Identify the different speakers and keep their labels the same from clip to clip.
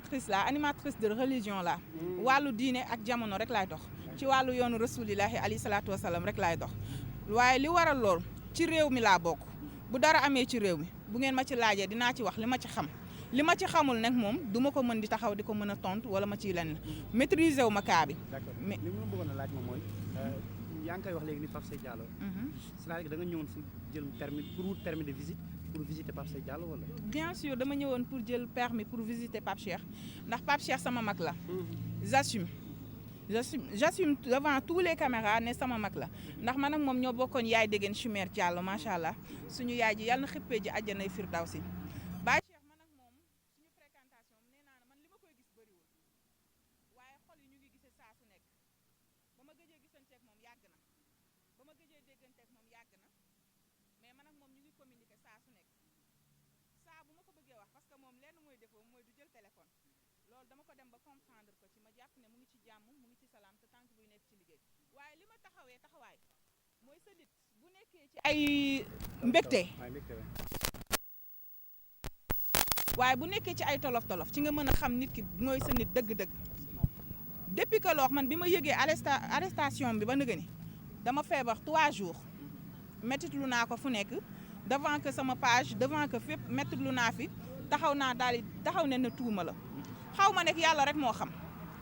Speaker 1: animatrice la animatrice de religion la wàllu diine ak jamono rek laay dox ci wàllu yoonu rasulillahi alayhi salaatu wasalaam rek laay dox waaye li waral lool ci réew mi laa bokk bu dara amee ci réew mi bu ngeen ma ci laajee dinaa ci wax li ma ci xam li ma ci xamul nag moom du ma ko mën di taxaw di ko mën a tontu wala ma ciy lenn maîtriser wu ma cas bi.
Speaker 2: d'accord mais li ma bëggoon a laaj moom mooy yaa ngi koy wax léegi ni Pape Cheikh Diallo. c'est-à-dire que da nga ñëwoon fu jël permis pour wut permis de visite pour visiter Pape Cheikh Diallo wala.
Speaker 1: bien sûr dama ñëwoon pour jël permis pour visiter Pape Cheikh ndax Pape Cheikh sama mag la. j'assume devant tous les caméras ne sama mag la ndax man ak moom ñoo bokkoon yaay déggeen Chimère Diallo macha allah suñu yaay ji yàlla na xippee ji àjjanay firdawsi Baye Cheikh man ak moom suñu fréquentation nee naa man li ma koy gis bëriwul waaye xol yi ñu ngi gisee saa su nekk ba ma gëjee gisanteeg moom yàgg na ba ma gëjee dégganteeg moom yàgg na mais man ak moom ñu ngi communiquer saa su nekk saa bu ma ko bëggee wax parce que moom lenn mooy defoo mooy du jël téléphone loolu dama ko dem ba comprendre ko ci ma jàpp ne mu ngi ci jàmm mu ngi ci salaam te tànk buy nekk ci liggéey waaye li ma taxawee taxawaay mooy sa nit bu nekkee ci ay mbégte waaye bu nekkee ci ay tolof-tolof ci nga mën a xam nit ki mooy sa nit dëgg-dëgg depuis que loox man bi ma yëgee arrestation bi ba nëga ni dama feebar 3 jours mettitlu naa ko fu nekk devant que sama page devant que fépp mettitlu naa fi taxaw naa daal di taxaw ne na tuuma la xaw ma nekk yàlla rek moo xam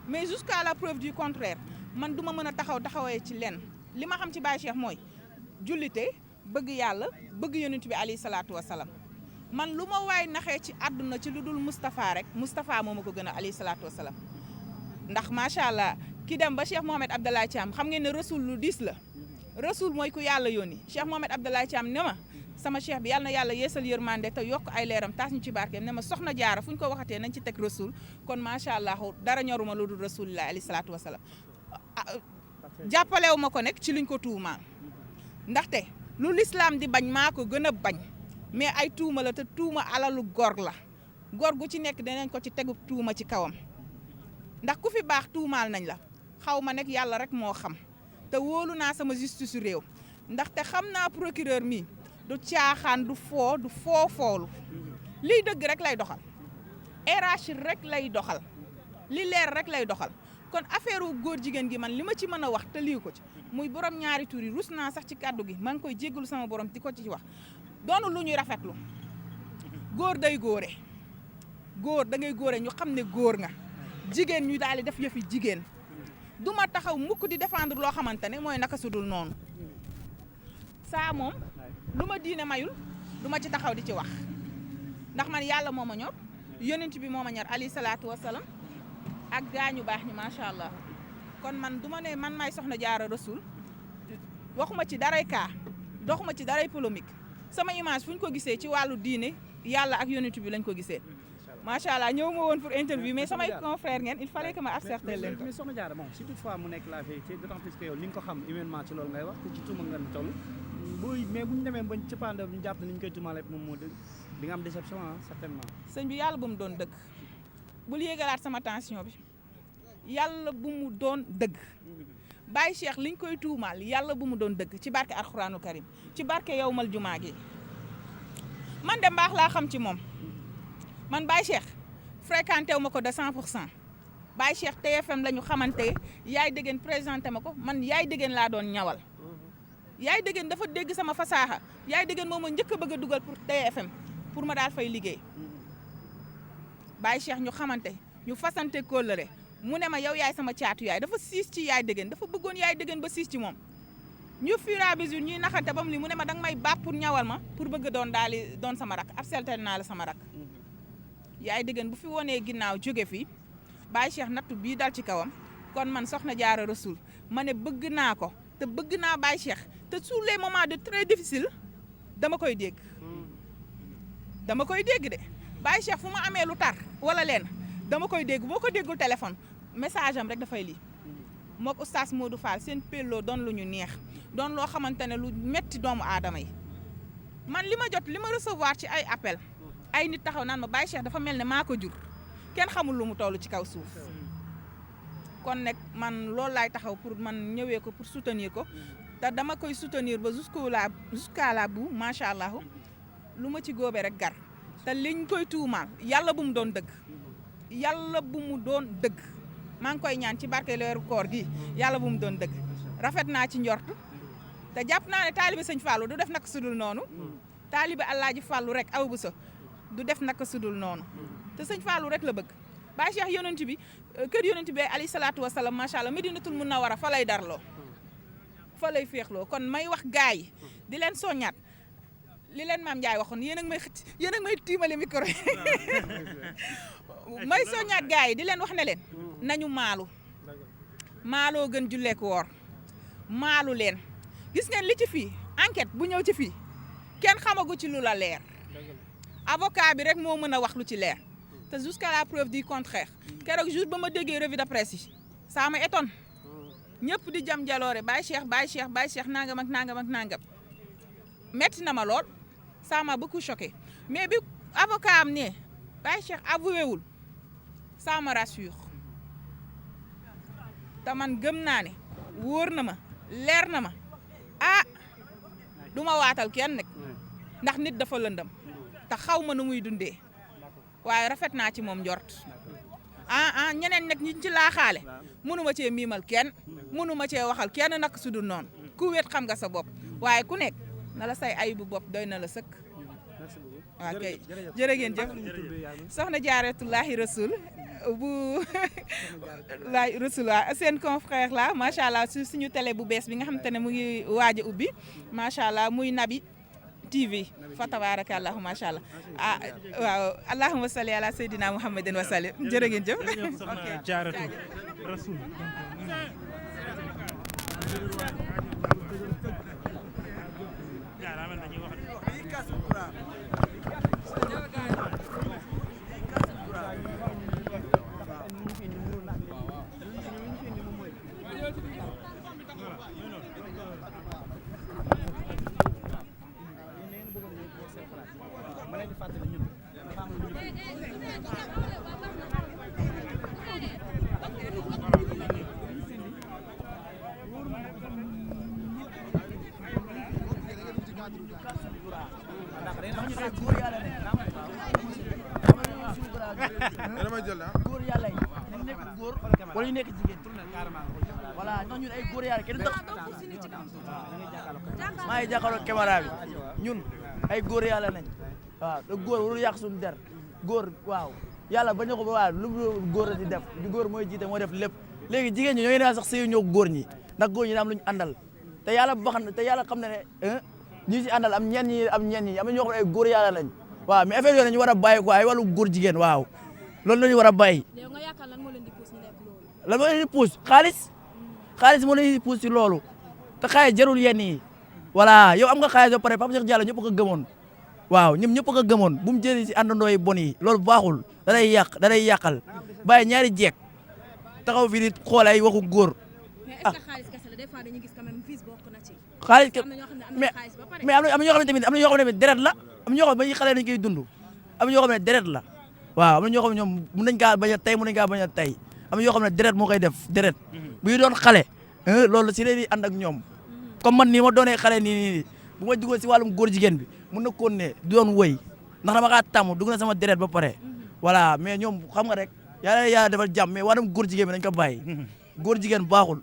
Speaker 1: mais jusqu'à la preuve du contraire man du ma mën a taxawee ci lenn li ma xam ci Baye Cheikh mooy jullite bëgg yàlla bëgg yonent bi alayhi salaatu wasalaam man lu ma waay naxee ci àdduna ci lu dul Moustapha rek Moustapha moo ma ko gën a alayhi salaatu wasalaam ndax macha allah ki dem ba Cheikh Mohamed Abdallah Thiam xam ngeen ne rasul lu diis la rasul mooy ku yàlla yónni Cheikh Mohamed Abdallah Thiam ne ma sama cheikh bi yàlla na yàlla yeesal yërmande te yokk ay leeram taas ñu ci barkeem ne ma soxna jaara fu ñu ko waxatee nañ ci teg rasul kon macha allah dara ñoruma lu dul rasulillah alayhi salaatu wasalaam jàppalewu ma ko nekk ci liñ ko tuumaal ndaxte lu lislaam di bañ maa ko gën a bañ mais ay tuuma la te tuuma alalu gor la gor gu ci nekk danañ ko ci tegu tuuma ci kawam ndax ku fi baax tuumaal nañ la xaw ma nekk yàlla rek moo xam te wóolu naa sama justice su réew ndaxte xam naa procureur mi du caaxaan du foolu lii dëgg rek lay doxal RH rek lay doxal li leer rek lay doxal kon affaire wu góor jigéen gi man li ma ci mën a wax te lii ko ci muy borom ñaari tur yi rus naa sax ci kàddu gi maa ngi koy jéggalu sama borom di ko ci wax doonu lu ñuy rafetlu góor day góore góor da ngay góore ñu xam ne góor nga jigéen ñu daal di def yëfi jigéen du ma taxaw mukk di défendre loo xamante ne mooy naka sudul noonu saa moom lu ma diine mayul du ma ci taxaw di ci wax ndax man yàlla moo ma ñor yonent bi moo ma ñor alayhi salaatu wasalaam ak gaañu baax ñi macha allah kon man du ma ne man may soxna jaara rasul waxuma ci daray kaa doxuma ci daray polémique sama image fu ñu ko gisee ci wàllu diine yàlla ak yonent bi lañ ko gisee macha allah ñëw ma woon pour interview mais samay confrères ngeen il fallait que ma accepter leen ko.
Speaker 2: mais soxna jaara moom si toutefois mu nekk la vérité d'autant plus que yow li nga ko xam humainement ci loolu ngay wax te ci tuuma nga toll mais bu ñu demee ba cëppaandaw ñu jàpp ne ni ñu koy tuumaale moom moo dëgg di nga am déception certainement.
Speaker 1: sëñ bi yàlla bu mu doon dëgg bul yéegalaat sama tension bi yàlla bu mu doon dëgg Baye Cheikh liñ koy tuumaal yàlla bu mu doon dëgg ci barke alxuraanu karim ci barke yawmal jumaa gi man de mbaax laa xam ci moom man Baye Cheikh fréquenté wu ma ko de 100% Baye Cheikh TFM la ñu xamante yaay déggeen présenté ma ko man yaay déggeen laa doon ñawal yaay déggeen dafa dégg sama fasaaxa yaay déggeen moom ma njëkk a bëgg a dugal pour TFM pour ma daal fay liggéey Baye Cheikh ñu xamante ñu fasante kóllëre mu ne ma yow yaay sama caatu yaay dafa siis ci yaay déggeen dafa bëggoon yaay déggeen ba siis ci moom ñu fur et à mesure ñuy naxante ba mu li mu ne ma danga may baat pour ñawal ma pour bëgg doon daal di doon sama rak ab selten naa la sama rak yaay déggeen bu fi wonee ginnaaw jóge fi Baye Cheikh nattu bii dal ci kawam kon man soxna jaara rasul ma ne bëgg naa ko te bëgg naa Baye Cheikh te sur les moments de très difficile dama koy dégg de Baye Cheikh fu ma amee lu tar wala leen dama koy dégg boo ko déggul téléphone message am rek dafay lii mook oustaz Modou Fall seen pelloo doon lu ñu neex doon loo xamante ne lu metti doomu aadama yi man li ma jot li ma recevoir ci ay appel ay nit taxaw naan ma Baye Cheikh dafa mel ne maa ko jur kenn xamul lu mu toll ci kaw suuf kon nag man loolu laay taxaw pour man ñëwee ko pour soutenir ko te dama koy soutenir ba jusqu'à la bout macha allah lu ma ci góobee rek gar te liñ koy tuumaal yàlla bu mu doon dëgg yàlla bu mu doon dëgg maa ngi koy ñaan ci barke leeru koor gi yàlla bu mu doon dëgg rafet naa ci njort te jàpp naa ne taalibe sëñ Fallou du def naka sudul noonu taalibe Alaaji Fallou rek aw bu sa du def naka sudul noonu te sëñ Fallou rek la bëgg Baye Cheikh yonent bi kër yonent bi alayhi salaatu wasalaam macha allah Medinatul Munawwara fa lay darloo fa lay féexloo kon may wax gars yi di leen soññaat li leen maam Ndiaye waxoon yéen a ngi may xëcc yéen a ngi may tiimale micro may soññaat gars yi di leen wax ne leen nañu maaloo gën julleek woor maalu leen gis ngeen li ci fii enquête bu ñëw ci fii kenn xamagu ci lu la leer avocat bi rek moo mën a wax lu ci leer te jusqu'à la preuve du contraire keroog jour ba ma déggee revue de presse yi ça ma étonne ñëpp di jam jaloore Baye Cheikh nangam ak nangam ak nangam metti na ma lool ça m'a beaucoup choqué mais bi avocat am ne Baye Cheikh avoué wul ça me rassure te man gëm naa ne wóor na ma leer na ma du ma waatal kenn nag ndax nit dafa lëndam te xaw ma nu muy dundee waaye rafet naa ci moom njort ñeneen nag ñi ci laaxaale mënuma cee miimal kenn mënuma cee waxal kenn nag su dul noonu ku wéet xam nga sa bopp waaye ku nekk na la say ayibu bopp doy na la sëkk waaw kay jërë ngeen jëf soxna Jaaratullaahi Rasul bu laay Rasul seen confrère la macha allah suñu télé bu bees bi nga xamante ne mu ngi waaj a ubbi macha allah muy Naby TV fa tabarakallahu macha allah waaw allahumma salli ala sayyidina muhammadin wa sallim jërë ngeen jëf
Speaker 3: soxna Jaaratu Rasul
Speaker 4: góor yàlla yi nañ nekk góor wala ñu nekk jigéen voilà ndax ñun ay góor yàlla kenn tax maa ngi jàkkaarloo caméra bi ñun ay góor yàlla nañ waaw te góor warul yàq suñu der góor waaw yàlla bañ ko ba waaw lu góor la di def di góor mooy jiite moo def lépp léegi jigéen ñi ñooy naa sax sëyu ñoo góor ñi ndax góor ñi da am lu ñu àndal te yàlla bax na te yàlla xam na ne ñi si àndal am ñenn ñi am na ñoo xam ne ay góor yàlla lañ waaw mais affaire yooyu ñu war a bàyyi quoi ay wàllu góor jigéen waaw loolu la ñu war a bàyyi. lan moo leen di pousse xaalis moo leen di pousse ci loolu te xaalis jarul yenn yi voilà yow am nga xaalis ba pare Pape Cheikh Diallo ñëpp ko gëmoon waaw ñoom ñëpp ko gëmoon bu mu jëlee ci àndandoo yi bon yi loolu baaxul da lay yàq da lay yàqal bàyyi ñaari jeeg taxaw fi di xool ay waxu góor.
Speaker 5: mais est-ce que xaalis kese la des fois dañuy gis quand même fils bokk na ci.
Speaker 4: xaalis mais am na ñoo xam ne tamit am na ñoo xam ne deret la am na ñoo xam ne ba ñuy xale dañu koy dund am na ñoo xam ne deret la waaw am na ñoo xam ne ñoom mën nañ kaa bañ a tey mën nañ kaa bañ a tey am na ñoo xam ne deret moo koy def deret bu ñu doon xale loolu si leen di ànd ak ñoom comme man nii ma doonee xale nii bu ma duggoon si wàllum góor jigéen bi mun na koon ne du doon wëy ndax dama kaa tàmm dugg na sama deret ba pare voilà mais ñoom xam nga rek yàlla defal jàmm mais wàllum góor jigéen bi dañ ko bàyyi góor jigéen baaxul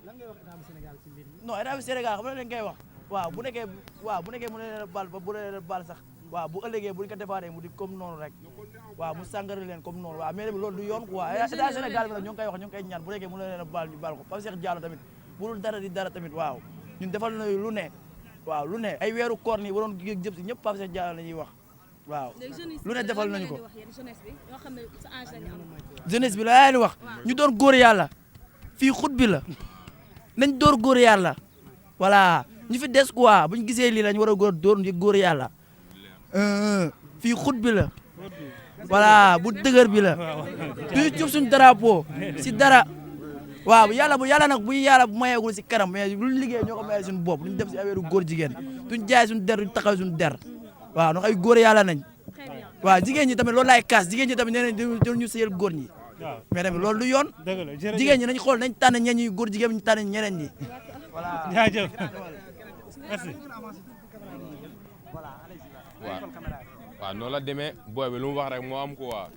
Speaker 4: non état bi Sénégal xam nga dañ koy wax waaw bu nekkee mu ne leen baal ba bu leen baal sax waaw bu ëllëgee bu ñu ko defaatee mu di comme noonu rek waaw mu sàngara leen comme noonu waaw mais loolu du yoon quoi état Sénégal bi nag ñu ngi koy wax ñu ngi koy ñaan bu nekkee mu ne leen baal ñu baal ko Pape Cheikh Diallo tamit bu dul dara di dara tamit waaw ñun defal na lu ne waaw lu ne ay weeru koor nii waroon jëm si ñëpp Pape Cheikh Diallo la ñuy wax waaw lu ne defal nañu ko jeunesse bi la leen wax ñu doon góor yàlla fii xut bi la nañ door góor yàlla voilà ñu fi des quoi bu ñu gisee lii lañ war a door góor yàlla fii xut bi la voilà bu dëgër bi la duñu jub suñu drapeau si dara waaw yàlla nag bu yàlla bu mayeegul si kanam mais luñ liggéey ñoo ko mayee suñu bopp duñ def si affaire góor jigéen duñ jaay suñu der duñ taxaw suñu der waaw ndax ay góor yàlla nañ waaw jigéen ñi tamit loolu laay kaas jigéen ñi tamit nee nañ ñu sëyal góor ñi mais tamit loolu du yoon jigéen ñi nañ xool nañ tànn ñenn ñi góor jigéen ñu tànn ñeneen ñi voilà
Speaker 3: jaajëf merci
Speaker 6: waaw noonu la demee booy bi lu mu wax rek moo am quoi